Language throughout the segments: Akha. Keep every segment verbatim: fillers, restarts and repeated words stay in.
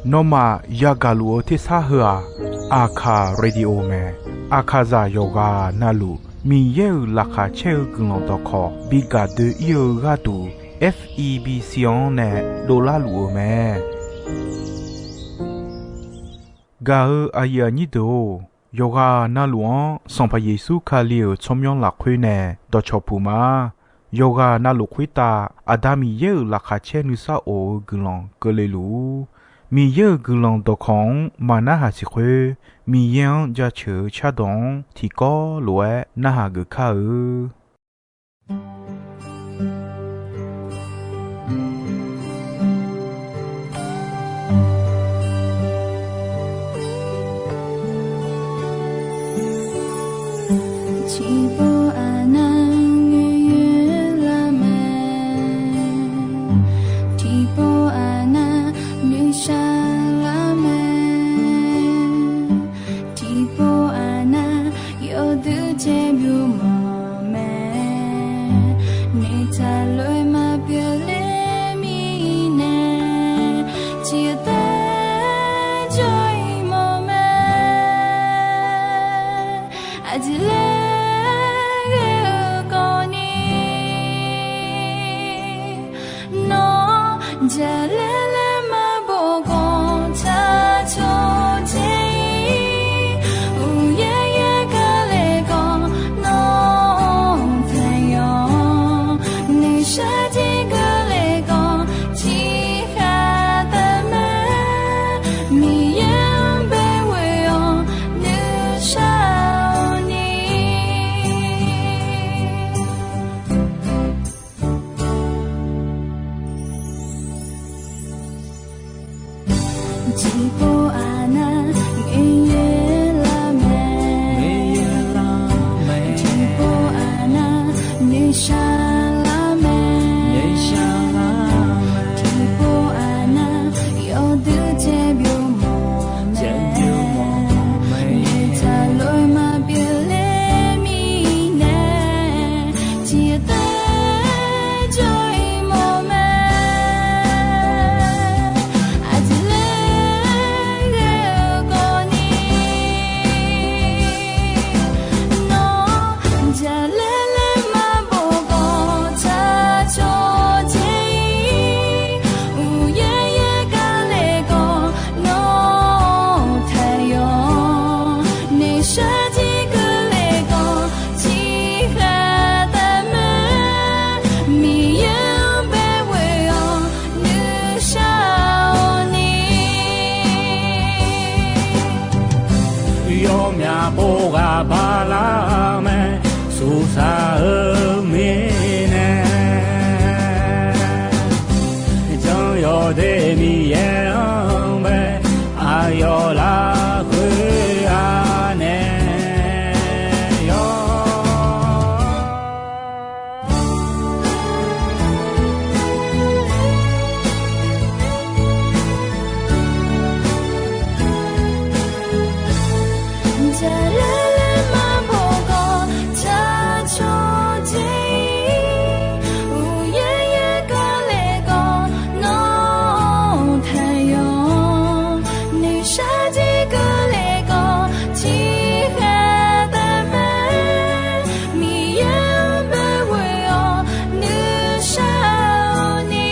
Nawmaf yagaq luf-eu tersar heu-aq, Aqkaq Radio mae. Aqkaqzaq yawqghaq navluf Miqyaer-euq laqkhaq caer-eu guiqlanq dawqkawq bi gaq doe-ir-eu gharduq, F E B C-anr nae dovlar luf-eu mae. Gaq-eu aqyuif aqnyir deuq-or, yawqghaq navluf-anr Sanqpaq Yeqsur Kali-euq tsawrmyanr lafkhoer nae dawqcawq puq ma. Yawqghaq navluf khoertav Aqda Miqyaer-euq laqkhaq caer nuisar of-eu guiqlanq keuvle luf-ur. Miqyaer-euq guiqlanq dawqkawq-anr maqnarhaq siq khoer, Miqyaer-anr jaceuq-eu cardawq-anr tiqkawv lof-aer narhaq geuf kar-eu. Tiqpov aqnav ngaeqyaer lar mae. Tiqpov aqnav nuishar lar mae. Tiqpov aqnav yawduq caer byov mawf mae. Noeqtaq lof-aer maqpyeuf ler mirnae, tiqtaer jawr-ir mawf mae. Aqjeq laer ghae-eu kawvni, nawr jaqlaer laer maqbof khawf, tsaq cawq dzae-ir. Uqyaer yaer gar le khawf, nawr taqyawf, noeqshaq jir keuvle khawf, tiqkhaq taqmae. Miqyaer-anr baeqghoe-awr nuishar-awq ni. Tiqpov aqnav ngaeqyaer lar mae. Tiqpov aqnav nuishar lar mae. Tiqpov aqnav yawduq caer byov mawf mae. Noeqtaq lof-aer maqpyeuf ler mirnae, tiqtaer jawr-ir mawf mae. Aqjeq laer ghae-eu kawvni, nawr jaqlaer laer maqbof khawf, tsaq cawq dzae-ir. Uqyaer yaer gar le khawf, nawr taqyawf, noeqshaq jir keuvle khawf, tiqkhaq taqmae. Miqyaer-anr baeqghoe-awr nuishar-awq ni. Yawmyaq pov ghaq bar lar mae, suqsaq-eu mirnae. Jan yawdaef Miqyaer-anr bae, aqyawf lafkhoer-a nae yawr. Jaqlaer laer maqbof khawf, tsaq cawq dzae-ir. Uqyaer yaer gar le khawf, nawr taqyawf, noeqshaq jir keuvle khawf, tiqkhaq taqmae. Miqyaer-anr baeqghoe-awr nuishar-awq ni.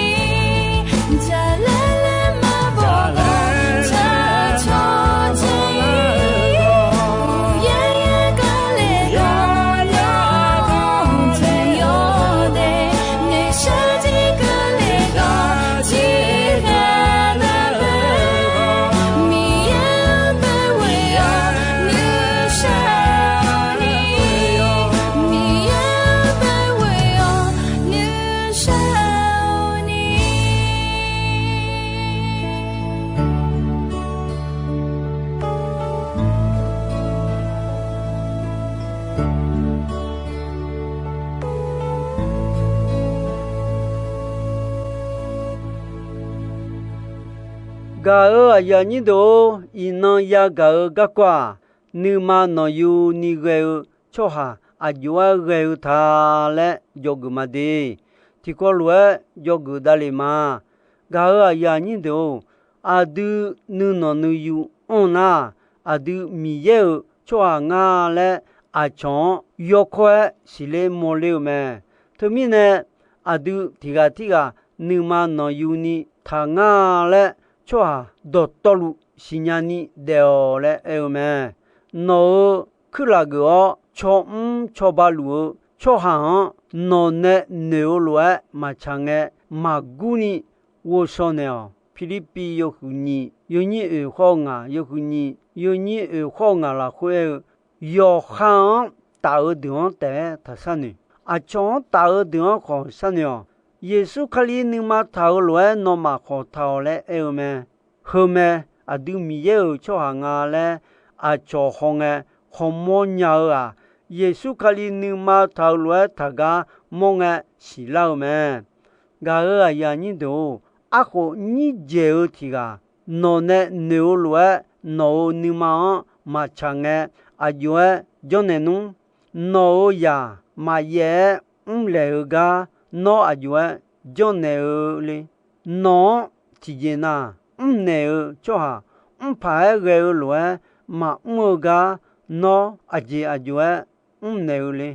Jaqlaer laer maqbof khawf, tsaq cawq dzae-ir. Uqyaer yaer gar le khawf, nawr taqyawf daef, noeqshaq jir keuvle khawf, tiqkhaq taqmae. Miqyaer-anr baeqghoe-awr nuishar-awq ni. Miqyaer-anr baeqghoe-awr nuishar-awq ni. Gaq-euq aqyuif aqnyir deuq-or, iqnan yagaq-eu garkawv-aq, nuima nawqyuni ghae-eu tsawrhaq aqjox-aer ghae-eu ta laer dzawgeuf ma de. Tiqkawv lof-aer dzawgeuf davlef ma. Gaq-euq aqyuif aqnyir deuq-or, aqdui nuinanq nuiyu anr nar, aqdui Miqyaer-euq tsawrhaq nga laer aqcawq-anr yawkawr-aer siqler mawrler-eu mae. Teumirnae, aqdui tiq ghaq tirghaq nuima nanqyuni taq nga laer tsawrhaq dawqtawvluf siqnya ni daef-awq laer aer-eu mae. Nawq-euq kuirlaf geuf-awr cawmr cawba luf-eu tsawrhaq-anr nawq nae noeq-eu lof-aer maqtsaq ngae, maqgurni ghovshaw naeq-awq. Pirlirpiv yawhuiq nyiq yawnyir oeq khawr-eu ngaq, yawhuiq nyiq yawnyir oeq khawr-eu ngaq lafkhoer aer-eu, yawqha-anr taf-eu deuq-anr taef-aer taqsharnoeq. Aqcawq-anr taf-eu deuq-anr khawf sharnoeq-awq. Yeqsur Kali nuima taq-eu lof-aer nawmaf khawf taq-awq laer aer-eu mae. Heu mae, aqdui Miqyaer-euq tsawrhaq nga laer aqcawq hawngae khawmawr nya-eu-aq, Yeqsur Kali nuima taq-eu lof-aer taqgar mawr ngae siqlar-eu mae. Gaq-euq aqyuif aqnyir deuq-or, arkhof nyir dzaeq-eu tiq ghaq nawq nae noeq-eu lof-aer nawq-euq nuima-anr maqtsaq ngae, aqjox-aer janrnaeq nmr. Nawq-euq zaq maqyaef-aer mrlaeq-eu gar nawr aqjox-aer janrnaeq-eu le. Nawq-anr tiqjeq nav mrnaeq-eu tsawrhaq mrpaq-aer ghae-eu lof-aer maqmr-eu gar nawr aqjeq aqjox-aer mrnaeq-eu le.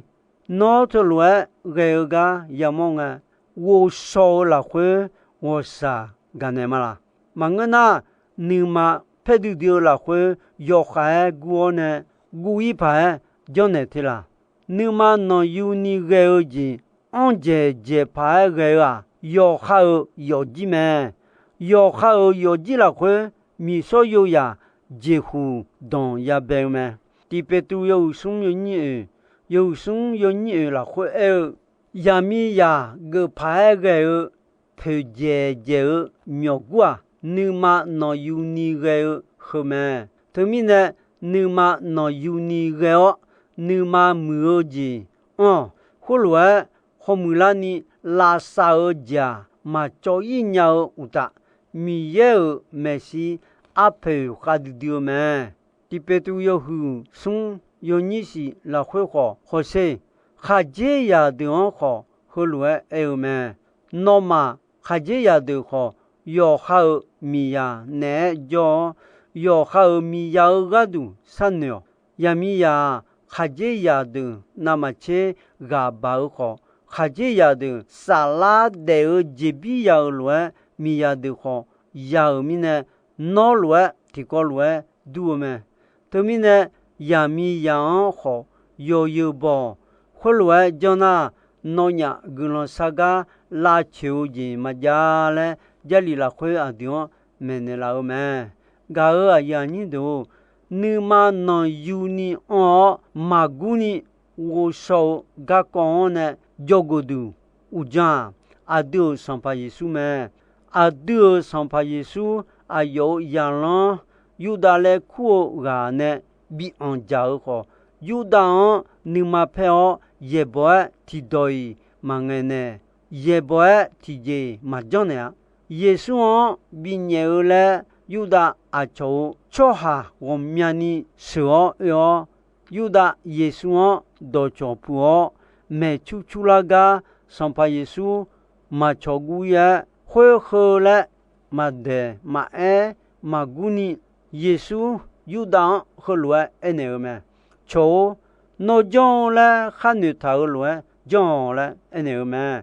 Nawr teulof-aer ghae-eu gar yamawr ngae, ghovshaw-eu lafkhoer ghawqshaq gaqnaeq ma laq? Maqngeur nar, nuima paer duidui-eu lafkhoer yawkhav-aer gur-awr nae guv-ir paq-aer janrnaeq te laq? Nuima nanqyuni ghae-eu jeq anr dzaeq dzaeq paq-aer ghae-eu-aq, yawqha-euq yawfjir mae. Yawqha-euq yawfjir lafkhoer miqshawr yoyaq jeqhuq danq yabae-eu mae. Tiq Peqtruv yawhuiq smr yawnyir oeq, yawhuiq smr yawnyir oeq lafkhoer aer-eu, yaqmiqzaq geuf paq-aer ghae-eu poeqdzaeq dzaeq-eu myawqgur-aq, nuima nanqyuni ghae-eu heu mae. Teumirnae, nuima nanqyuni ghae-awr, nuima muiq-eu jeq anr-awq. Khoerlof-aer, hawmuiq larni lavsav-eu jeq-aq, maqcawv-ir nya-eu uqtaf, Miqyaer-euq maeqshi arpoeq khavdui dui-eu mae. Tiq Peqtruv yawhuiq smr yawnyir shif lafkhoer khawf hawsher. Khaqdzerzaq deuq-anr khawf heulof-aer aer-eu mae. Nawmaf khaqdzerzaq deuq khawf, yawqha-euq miqzaq naeq-aer jawr-awr, yawqha-euq miqzaq-eu gharduq sharnoeq-awq. Yaqmiqzaq-aq, khaqdzerzaq deuq navmaqtser ghaq baq-eu khawf, khaqdzerzaq deuq saflar daef-eu jeqbir ya-euq lof-aer, miqzaq deuq khawf ya-euq mirnae, nawr lof-aer tiqkawv lof-aer dur-eu mae. Teumirnae, yaqmiqzaq-anr khawf yawzeu baw-awq. Khoerlof-aer janr nar, nawnyaf guiqlanq sar gar lavcoeq-eu jeq maqjav laer, Jarlif lafkhoer aqdui-anr maeqnaeq laf-eu mae. Gaq-euq aqyuif aqnyir deuq-or, nuima nanqyuni anr-awr maqgurni ghovshaw-eu garkawv-anr nae jawrgeuf duq uqdzan-aq, aqdui-euq Sanqpaq Yeqsur mae. Aqdui-euq Sanqpaq Yeqsur aqyawf-euq zaqlanr Yurdav laer kur-eu ghaq nae bi anqdzaq-eu khawf, Yurdav-anr nuima paer-awr yaeqbawq-aer tiqdawq-iq maqngaeq naeq, yaeqbawq-aer tiqjeq-iq maqjanr naeq-a. Yeqsur-anr binyaef-eu laer Yurdav aqcawq-euq tsawrhaq ghawqmyani sheuq-awr oe-awr, Yurdav Yeqsur-anr dawqcawq puq-awr, maeqcur curlar gar Sanqpaq Yeqsur maqcawq guv-ir-aer, khoer heu laer maqdaeq maqaer maqgurni, Yeqsur Yurdav-anr heulof-aer aernaeq-eu mae. Cawq-or, nawr janr-eu laer khar noeqtaq-euq lof-aer janr-awq laer aernaeq-eu mae.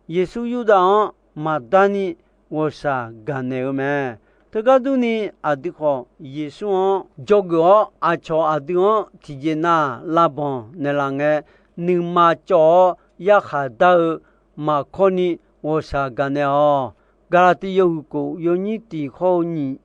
Yeqsur Yurdav-anr maqdarni ghawqshaq gaqnaeq-eu mae. Teugar durni, aqdui khawf Yeqsur-anr dzawgeuf-awr, aqcawq aqdui-anr tiqjeq nav lavbanq naeqlaf ngae, nuima cawv-awr yarkhaq dar-eu maqkawrni ghawqshaq gaqnaeq-awq. Gaqlaqtiv yawhuiq kof yawnyir tiq khawr-eu nyiq,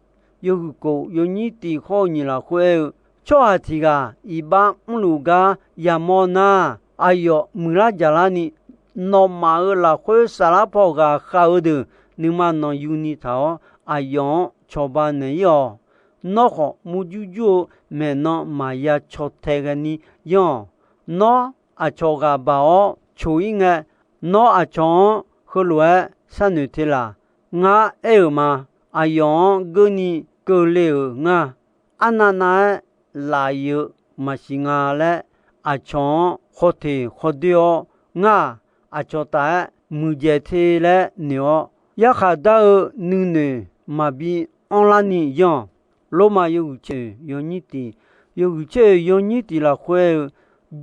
yawhuiq kof yawnyir tiq khawr-eu nyiq lafkhoer aer-eu, tsawrhaq tiq ghaq iqbax mrluf gar yamawr nar, aqyawf muiqlar jaqlarni, nawmaf-euq lafkhoer saflar paw ghaqkhav-eu deuq nuima nanqyuni taq-awr, aqyawf-anr cawba naeq-ir-awq. Nawr khawf murjur jur-eu maeqnan maqya caw tae ghaeni yanr-awq. Nawr aqcawq ghaq baq-awr coq-ir ngae, nawr aqcawq-anr heulof-aer sharnoeq te laq? Ngar aer-euq ma. Aqyawf-anr geurni keuvle-euq ngar. Arnavnav-aer laf-iq-eu maqsiq nga laer aqcawq-anr khawteq khawdoer-awr, ngar-aq, aqcawq taf-aer muiqdzaeq te laer noeq-awr, yarkhaq dar-eu nuinoeq maqbi anrlar ni yanr-awq. Lormav yawhuiq tser-oeq yawnyir tiq, yawhuiq tser-oeq yawnyir tiq lafkhoer-eu,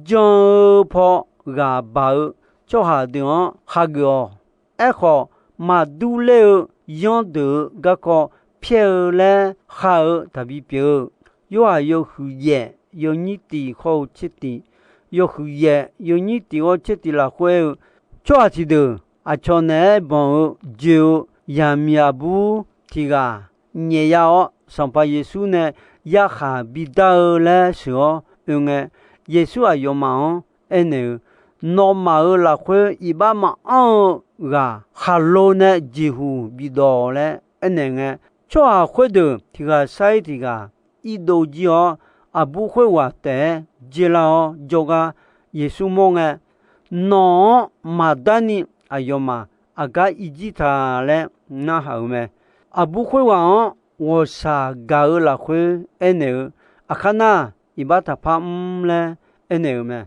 jan-eu paw ghaq baq-eu tsawrhaq deuq-anr khageuf-awq. Aerkhawf, maqdur ler-eu yanr deuq-euq garkawv pyaer-eu laer khav-eu taqbi pyeuf-eu. Yorhaq yawhuiq yaef yawnyir tiq hawr-eu tser tiq, yawhuiq yaef yawnyir tiq hawr tser tiq lafkhoer-eu, tsawrhaq tiqdeuq aqcawq naeq-aer banq-eu joe-eu yaqmiq aqbur tiq ghaq nyaef ya-awr, Sanqpaq Yeqsur nae yarkhaq bidar-eu laer sheuq-awr oe ngae, Yeqsur aqyawfmaf-anr aernaeq-eu, Nawmaf-euq lafkhoer iqbax maqanr-eu ghaq khaqlo nae jeqhuq bidawq-awq laer aernaeq ngae, tsawrhaq khoerdeuq tiq ghaq sar-ir tiq ghaq irdov jir-awr, aqbur khoerghaq taef-aer dzoerlar-awr jawrgar Yeqsur mawr ngae, Nawq-anr maqdar ni aqyawfmaf aqgar irjir ta laer narhaq-euq mae. Aqbur khoerghaq-anr ghawqshaq gaq-eu lafkhoer aernaeq-eu, Aqkar nar, iqbax taqpar mr laer aernaeq-euq mae.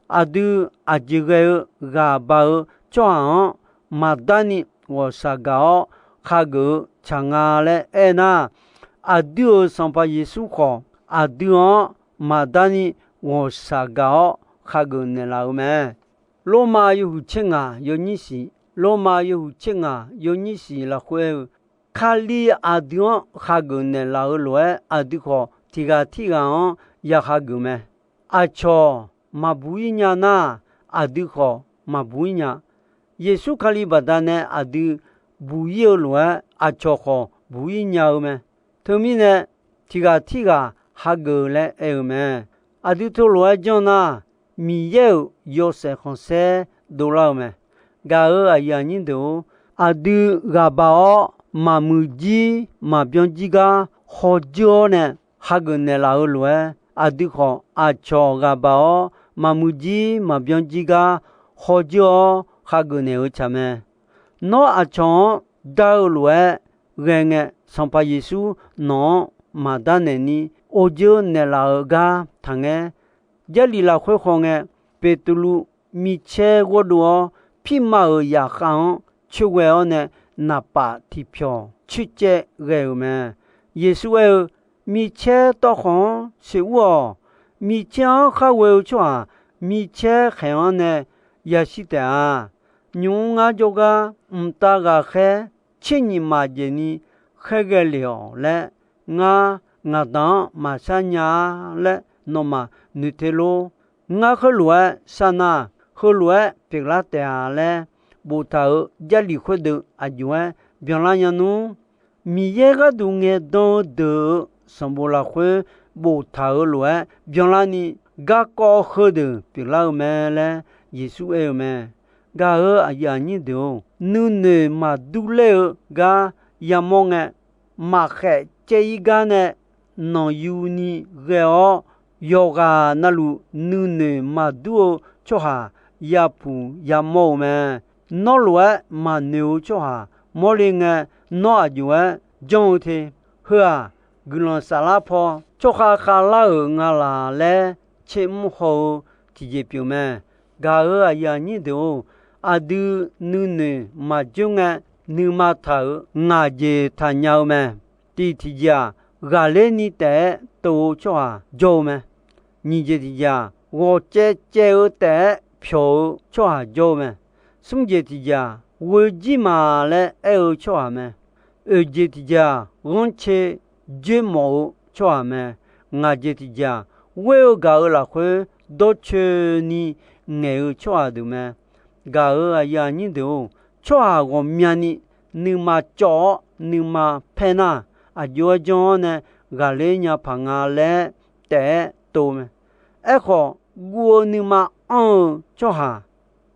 Aqdui aqjeq ghae-eu ghaq baq-eu tsawrhaq-anr maqdar ni ghawqshaq gaq-awr khageuf-eu tsaq nga laer aernar, aqdui-euq Sanqpaq Yeqsur khawf, aqdui-anr maqdar ni ghawqshaq gaq-awr khageuf naeqlaf-eu mae. Lormav yawhuiq tser ngaq yawnyir siq, Lormav yawhuiq tser ngaq yawnyir siq lafkhoer-eu, Kali aqdui-anr khageuf naeqlaf-eu lof-aer, aqdui khawf tiq ghaq tirghaq-anr ya khageuf mae. Aqcawq maqbuq-ir nya nar, aqdui khawf maqbuq-ir nya. Yeqsur Kali baqdanae aqdui buq-ir-eu lof-aer, aqcawq khawf buq-ir nya-eu mae. Teumirnae, tiq ghaq tirghaq hageuf laer aer-eu mae. Aqdui teulof-aer janr nar, Miqyaer-euq yawshaef khanqsaer dovlar-eu mae. Gaq-euq aqyuif aqnyir deuq-or, aqdui ghaq baq-awr maqmuiq jir maqbyan jir gar hawdzeur-awr nae hageuf naeqlaf-eu lof-aer, aqdui khawf aqcawq ghaq baq-awr maqmuiq jir maqbyan jir gar hawdzeur-awr khageuf naeq-eu tsaq mae. Nawr aqcawq-anr dar-eu lof-aer ghae ngae, Sanqpaq Yeqsur nawq-anr maqdar naeq ni ordzeur naeqlaf-eu gar taqngaer. Jarlif lafkhoer khawf ngae, Beqtuvluv micaer ghawrdov-awr, pirma-euq zaqkhav-anr coerghae-awr nae naqpaf tiqpyawq coercaev ghae-euq mae. Yeqsur aer-eu, Micaer tawv khawf-anr sequr-awq. Micaer-anr khar ghoe-eu tsawrhaq micaer khaeq-anr nae yashir taef-a. Nymq-mr ngar jawrgar mqtav ghaqkhaer tser nyiq maqjaeq ni khaerghae lef-awq laer, ngar ngaqda-anr maqshar nya-a laer nawmaf noeq te lor. Ngar khoerlof-aer sharnar, heulof-aer pyeuflar taef-a laer boftaq-euq Jarlif khoerdeuq aqjox-aer byanlar nya nmr. Miqyaer gharduq ngaeqdan-eu deuq-euq sanqbof lafkhoer boftaq-euq lof-aer byanlarni, garkawv heudeuq pyeuflar-eu mae laer Yeqsur aer-eu mae. Gaq-euq aqyuif aqnyir deuq-or, nuinoeq maqdur ler-eu gar yamawr ngae, maqkhaeq caev-ir gar nae nanqyuni ghae-awr, yawqghaq navluf nuinoeq maqdur-eu tsawrhaq yapuq yamawr-eu mae. Nawr lof-aer maqnoeq-eu tsawrhaq mawrle ngae, nawr aqjox-aer janr-eu te. Heu-aq, guiqlanq saflar paw tsawrkhav khavlar-euq nga laq laer tsermr haw-eu tiqjeq pyeuf mae. Gaq-euq aqyuif aqnyir deuq-or, aqdui nuinoeq maqjoer ngae, nuima taq-euq ngaq jeq taqnya-eu mae. Tiq tiqjeq-aq, ghaqler ni taef-aer tov-eu tsawrhaq jawr-eu mae. Nyiq jeq tiqjeq-aq, ghawqcaev caev-eu taef-aer pyawq-eu tsawrhaq jawr-eu mae. Smr jeq tiqjeq-aq, ghoe jir ma laer aer-eu tsawrhaq mae. Oeq jeq tiqjeq-aq, ghanrcae dzoermawf-eu tsawrhaq mae. Ngaq jeq tiqjeq-aq, ghoer-eu gaq-euq lafkhoer dawrcoeni ngaeq-eu tsawrhaq deuq mae. Gaq-euq aqyuif aqnyir deuq-or, tsawrhaq ghawqmyani nuima cawv-awr nuima paer nar, aqjox-aer janr-awr nae ghaqler nya paq nga laer taef-aer tov mae. Aerkhawf, guv-eu nuima anr-eu tsawrhaq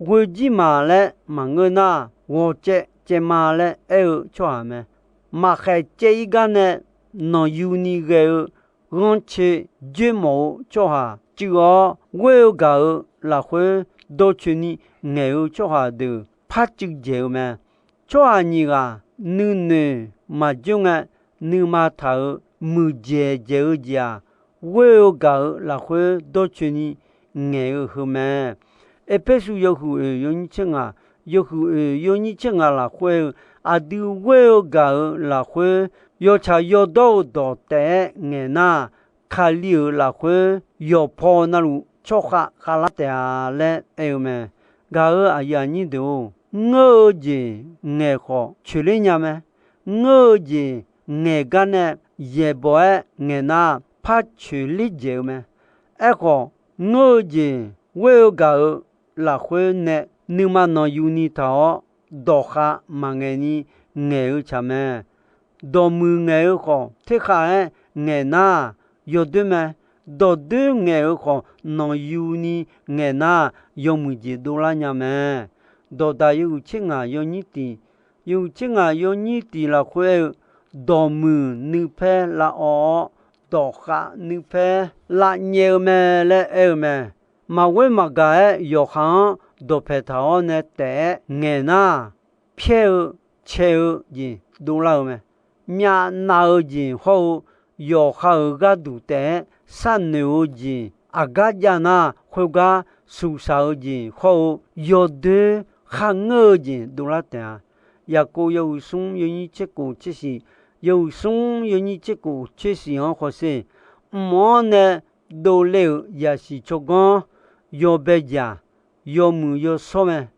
ghoe jir ma laer maqngeur nar, ghawqcaev caev ma laer aer-eu tsawrhaq mae. Maqkhaeq caev-ir gar nae nanqyuni ghae-eu ghanrcae dzoermawf-eu tsawrhaq cuiv-awr, ghoer-eu gaq-euq lafkhoer dawrcoeni ngaeq-eu tsawrhaq deuq par cuiv dzaeq-eu mae. Tsawrhaq nyiq ghaq nuinoeq maqjoer ngae, nuima taq-euq muiqdzaeq dzaeq-eu jeq-aq, ghoer-eu gaq-euq lafkhoer dawrcoeni ngaeq-eu heu mae. Erpersu yawhuiq oeq yawnyir tser ngaq, yawhuiq oeq yawnyir tser ngaq lafkhoer-eu, aqdui ghoer-eu gaq-euq lafkhoer, yawtsaq yawdawr-eu dawq taef-aer ngaeq nar, Kali-euq lafkhoer yawqpaw navluf tsawrkhav khavlar taef-a laer aer-eu mae. Gaq-euq aqyuif aqnyir deuq-or, ngeur-eu jeq ngaeq khawf coeqler nya mae. Ngeur-eu jeq ngaeq gar nae yaeqbawq-aer ngaeq nar, par coeqler dzaeq-eu mae. Aerkhawf, ngeur-eu jeq ghoer-eu gaq-euq lafkhoer nae nuima nanqyuni taq-awr, dawqkhav maqngaeq ni ngaeq-eu tsaq mae. Dawqmuiq ngaeq-eu khawf, terkhav-aer ngaeq nar, yawdoer mae. Dawqdoer ngaeq-eu khawf, nanqyuni ngaeq nar, yawmuiq jeq dovlar nya mae. Dawqdaq yawhuiq tser ngaq yawnyir tiq, yawhuiq tser ngaq yawnyir tiq lafkhoer aer-eu, dawqmuiq nuipaer lavawv-awr, dawqkhav nuipaer lavnyaev-eu mae laer aer-eu mae. Maqghoer maqgaq-aer yawqha-anr dawqpaeq taq-awr nae taef-aer ngaeq nar, pyaer-eu, cae-eu jeq dovlar-eu mae. Myavnav-eu jeq hawr-eu, yawqha-euq gharduq taef-aer sharnoeq-eu jeq aqgar jav nar, khoergar suqsaq-eu jeq hawr-eu, yawdoer kharngeur-eu jeq dovlar taef-a. Yaqkov yawhuiq smr yawnyir tser kof tser shiq, yawhuiq smr yawnyir tser kof tser shiq-anr hawsher, mq-anr nae dovle-euq yaqsiq tsawrganr, yawbae jaq, yawmuiq yawshawr mae.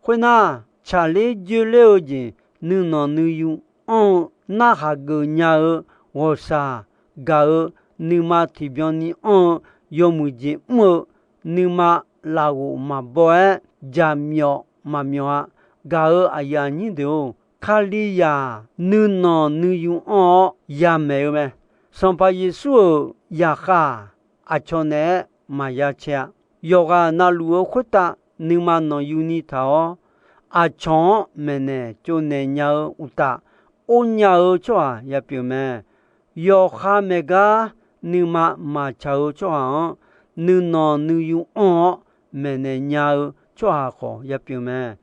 Khoernar, tsaqler joerler-eu jeq nuinanq nuiyu anr-eu, narhaq geuf nya-eu ghawqshaq gaq-eu, nuima tiqbyan ni anr-eu, yawmuiq jeq mr-eu, nuima lafghof maqbaw-aer jaqmyawf maqmyawf-a. Gaq-euq aqyuif aqnyir deuq-or, Kalizaq nuinanq nuiyu anr-awr yamaeq-eu mae. Sanqpaq Yeqsur-euq zaqkhav-aq, aqcawq naeq-aer maqya cae-a. Yawqghaq navluf-eu khoertav nuima nanqyuni taq-awr, aqcawq-anr maeqnaeq tsovnaeq nya-eu uqtaf, or nya-eu tsawrhaq yapyeuf mae. Yawqha maeqgar nuima maqtsaq-eu tsawrhaq-anr, nuinanq nuiyu anr-awr maeqnaeq nya-eu tsawrhaq khawf yapyeuf mae.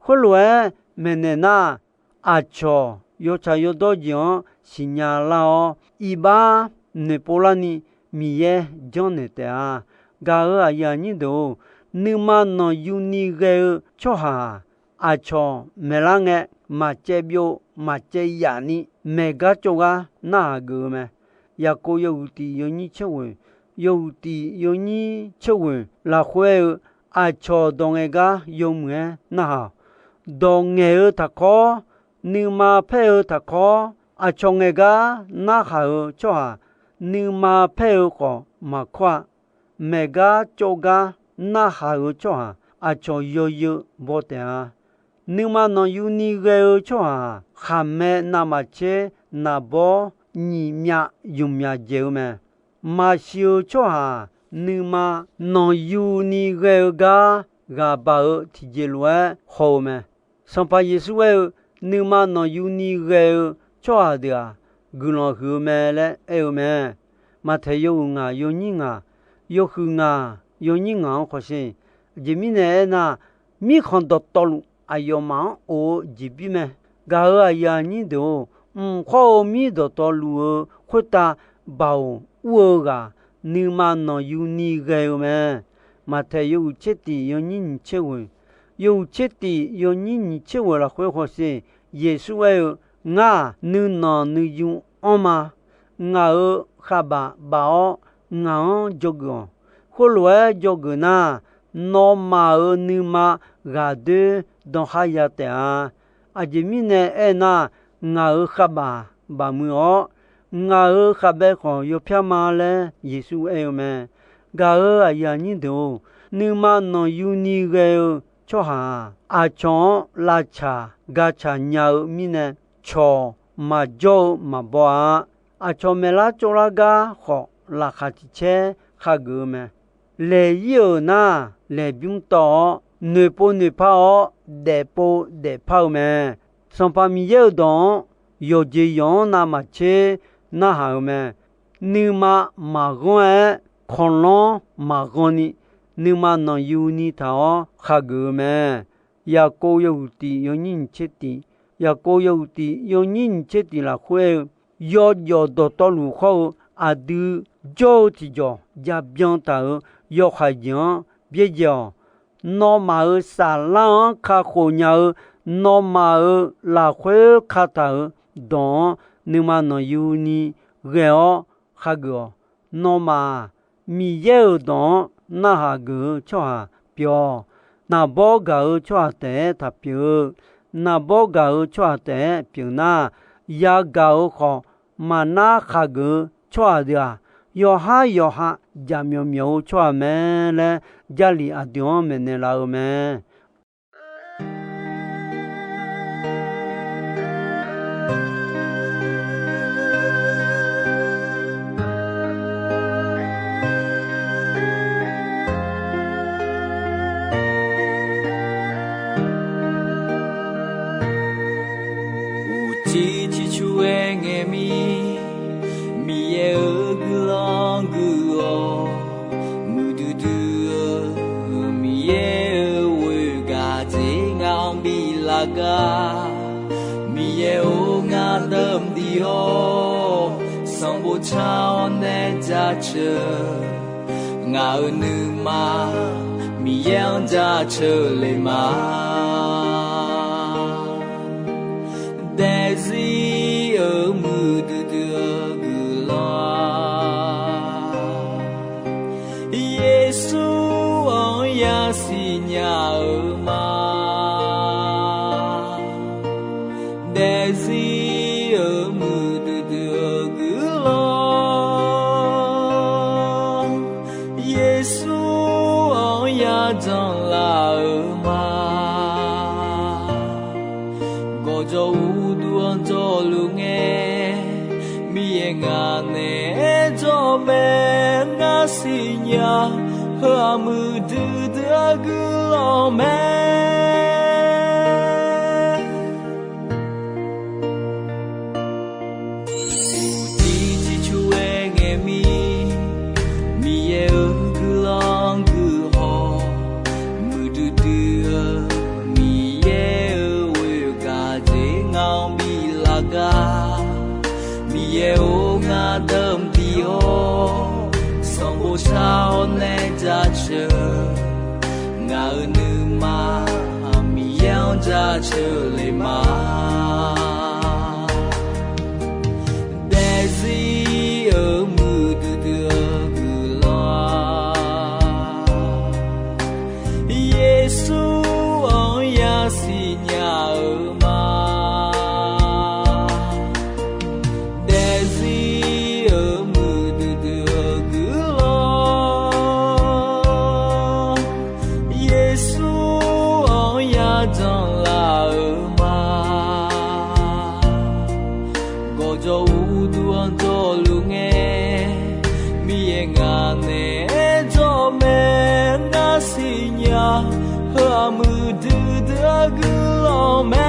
Khoerlof-aer maeqnaeq nar, aqcawq yawtsaq yawdawr jeq-anr siqnya lar-awr, iqbax noeqpov larni Miqyaer janrnaeq taef-a. Gaq-euq aqyuif aqnyir deuq-or, nuima nanqyuni ghae-eu tsawrhaq-aq, aqcawq maeqlar ngae, maqcaev byov maqcaev yaf ni maeqgar cawv gar narhaq geuf-eu mae. Yaqkov yawhuiq tiq yawnyir tser ghoeq, yawhuiq tiq yawnyir tser ghoeq lafkhoer aer-eu, aqcawq dawq ngaeq gar yawmuiq-aer narhaq-awq. Dawq ngaeq-eu taqkawr, nuima paer-eu taqkawr, aqcawq ngaeq gar narhaq-eu tsawrhaq, nuima paer-eu khawf maqkawr-a. Maeqgar cawv gar narhaq-eu tsawrhaq, aqcawq yawzeu baw taef-a. Nuima nanqyuni ghae-eu tsawrhaq, khaqmae navmaqtser naqbawr nyiq myav ymq myav dzaeq-eu mae. Maqsiq-eu tsawrhaq, nuima nanqyuni ghae-eu gar ghaq baq-eu tiqjeq lof-aer haw-eu mae. Sanqpaq Yeqsur aer-eu, nuima nanqyuni ghae-eu tsawrhaq deuq-aq, guiqlanq huiq-eu mae laer aer-eu mae. Maqtaeq yawhuiq ngaq yawnyir ngaq, yawhuiq ngaq yawnyir ngaq-anr hawsher. Aqjeq mirnae aernar, mirkhanq dawqtawvluf aqyawfmaf-anr of-eu jeqbir mae. Gaq-euq aqyuif aqnyir deuq-or, mq khawr-eu mir dawqtawvluf-eu khoertav baoq ur-eu ghaq, nuima nanqyuni ghae-eu mae. Maqtaeq yawhuiq tser tiq yawnyir nyiq tser ghoeq, yawhuiq tser tiq yawnyir nyiq tser ghoeq lafkhoer hawsher. Yeqsur aer-eu, Ngar-aq, nuinanq nuiyu anrma. Ngaq-euq khavbaf baf-awr ngaq-anr dzawgeuf-awq. Khoerlof-aer dzawgeuf nar, nawmaf-euq nuima ghaqdoer dankhar ya taef-a. Aqjeq mirnae aernar, ngaq-euq khavbaf baf muiq-awr, ngaq-euq khavbae khawf yawpyar ma laer Yeqsur aer-eu mae. Gaq-euq aqyuif aqnyir deuq-or, nuima nanqyuni ghae-eu tsawrhaq-aq, aqcawq-anr lavtsaq gatsaq nya-eu mirnae, cawq maqjawr-eu maqbaw-a. Aqcawq maeqlar cawvlar gar khawf, laqkhaq tiq caer khageuf-eu mae. Laeq-ir-euq nar, laeqbymr tawv-awr, noeqpov noeqpar-awr, daefpov daefpar-eu mae. Sanqpaq Miqyaer-euq dawq-anr yawqjeq yawq-anr navmaqtser narhaq-eu mae. Nuima maqghanr-aer, kawqlanr maqghan ni, nuima nanqyuni taq-awr khageuf-eu mae. Yaqkov yawhuiq tiq yawnyir nyiq tser tiq, Yaqkov yawhuiq tiq yawnyir nyiq tser tiq lafkhoer aer-eu, yawjawf dawqtawvluf hawr-eu aqdui jawr-eu tiqjawq jabyan taq-euq yawhaiq jeq-anr byaerdzae-awq. Nawmaf-euq saflar-anr kakhof nya-eu Nawmaf-euq lafkhoer kataq-euq dawq-anr nuima nanqyuni ghae-awr khageuf-awq. Nawmaf-aq, Miqyaer-euq dawq-anr narhaq geuf-eu tsawrhaq pyeuf-awq. Naqbawr gaq-eu tsawrhaq taef-aer taqpyeuf-eu. Naqbawr gaq-eu tsawrhaq taef-aer pyeuf nar, yagaq-euq khawf maqnar khageuf-eu tsawrhaq deuq-aq, yawqhar yawqha jaqmyawf myawf-eu tsawrhaq mae laer Jarlif aqdui-anr maeqnaeq laf-eu mae. Uqcif ciqcur-aer ngae mir, Miqyaer-euq guiqlanq guiq-awq. Muiqdui dui-eu Miqyaer-euq ghoer gaq dzer ngaq-anr biflaf gar. Miqyaer-or, ngar dawqmaeq dui-awr, sanqbof car-awr nae jaceuq. Ngaq-euq nuima Miqyaer-anr jaceuq le ma. Daefzir-euq muiqdui dui-eu guiqlanq, Yeqsur-anr yasiq nya-eu ma. Daefzir-euq muiqdui dui-eu guiqlanq, Yeqsur-anr yajanr laf-eu ma. Gawqjawq uqduq-anr jawrluf ngae, Miqyaer ngaq naeq-aer jawr mae. Ngar siqnya, heu-aq muiqdui dui-eu guiqlanq mae. Uqcif ciqcur-aer ngae mir, Miqyaer-euq guiqlanq guiqhaw, muiqdui dui-eu Miqyaer-euq ghoer gaq dzer ngaq-anr biflaf gar. Miqyaer-or, ngar dawqmaeq dui-awr, sanqbof car-awr nae jaceuq. Ngaq-euq nuima Miqyaer-anr jaceuq le ma. Daefzir-euq muiqdui dui-eu guiqlanq, Yeqsur-anr yasiq nya-eu ma. Daefzir-euq muiqdui dui-eu guiqlanq, Yeqsur-anr yajanr laf-eu ma. Gawqjawq uqduq-anr jawrluf ngae, Miqyaer ngaq naeq-aer jawr mae. Ngar siqnya, heu-aq muiqdui dui-eu guiqlanq mae.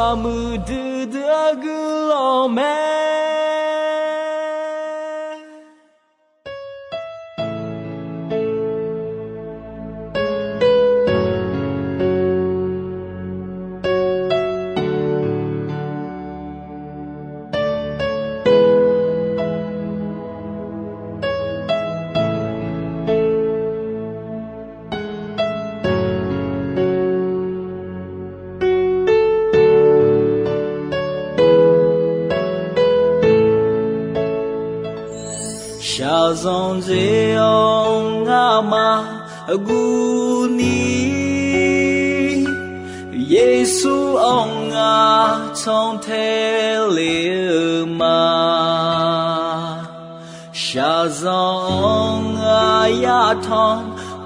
Aqmuiq duidui-eu guiqlanq mae. Shaqzanq jeq-anr ngamaf guvni, Yeqsur-anr ngar cantae le-eu ma. Shaqzanq-anr ngar yatanq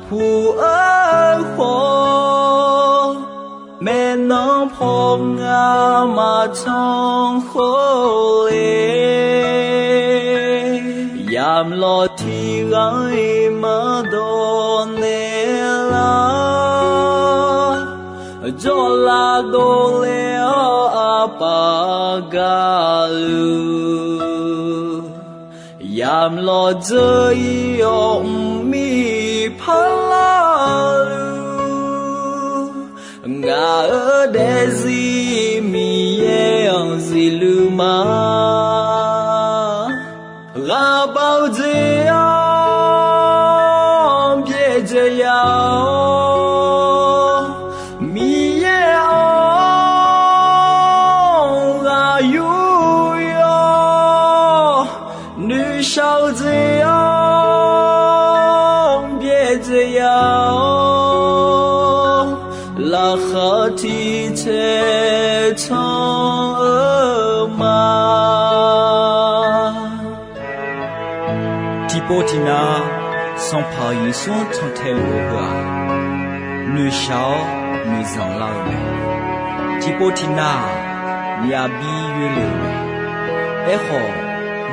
puq-eu khawf, maeqnan paw ngar maqtanq khawf le. Yamq lawq tiq ghaq-iq maqdawq naeq lar, jawrlav dovle-awr aqpaf gaqluf, yamq lawq dzeur-ir-awr mqmir parlar-eu, ngaq-euq daefzir Miqyaer-anr zifluf ma. Ghaqbav-eu jeq-anr byaerdzae ya-awr, Miqyaer-anr ghaq yur yawr, noeqshaq-eu jeq-anr byaerdzae ya-awr, laqkhaq tiq caer can-eu ma. Tiqpov tiqnav, Sanqpaq Yeqsur-anr cantae luf-eu heu-aq, noeqshaq-awr noeqzanq lar-eu mae. Tiqpov tiqnav-aq, myavbi yoelef-euq mae. Aerkhawf,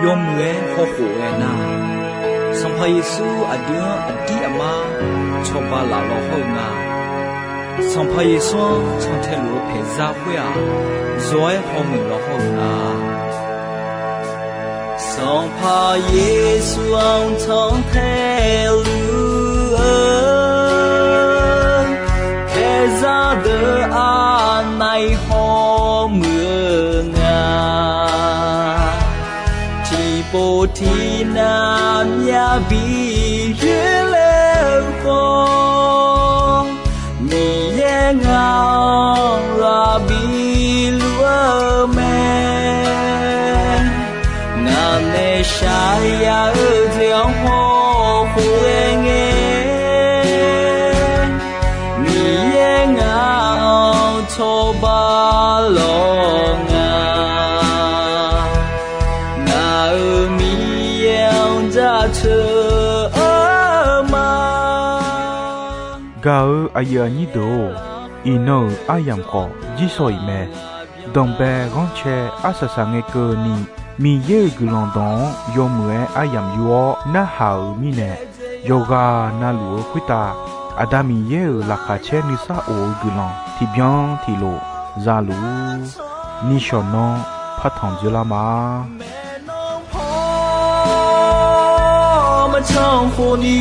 yawmuiq-aer hawkhof ghae nar, Sanqpaq Yeqsur aqdui-anr aqdir aqmar cawba laf law hawr-eu nga. Sanqpaq Yeqsur-anr cantae luf-eu paeqzar khoer-aq, zawr-aer hawmuiq law hawr-eu nga. Sanqpaq Yeqsur-anr cantae luf-eu paeqzar deuq aqnav-iq hawmuiq-eu nga. Tiqpov tiqnav myavbi yoerler-eu khawf, Miqyaer ngaq-anr ghaq biluf-eu mae. Ngaq nae shaqyaf-eu jeq-anr hawkhof ghae ngae, Miqyaer ngaq-anr cawba lawr nga. Ngaq-euq Miqyaer-anr jaceuq-eu ma. Gaq-eu aqyuif aqnyir deuq-or, iqnan-euq aryamq khawf jirshaw-iq mae. Danqbae ghanrcae arsaq saq ngae keuvni, Miqyaer-euq guiqlanq dawq-anr yawmuiq-aer aryamq yur-awr narhaq-euq mirnae, yawqghaq navluf-eu khoertav Aqda Miqyaer-euq laqkhaq caer nuisar of-eu guiqlanq tiqbyan tiqlof za luf-ur. Nishawq nanr partanq dzoerlar ma. Maqcanr khofni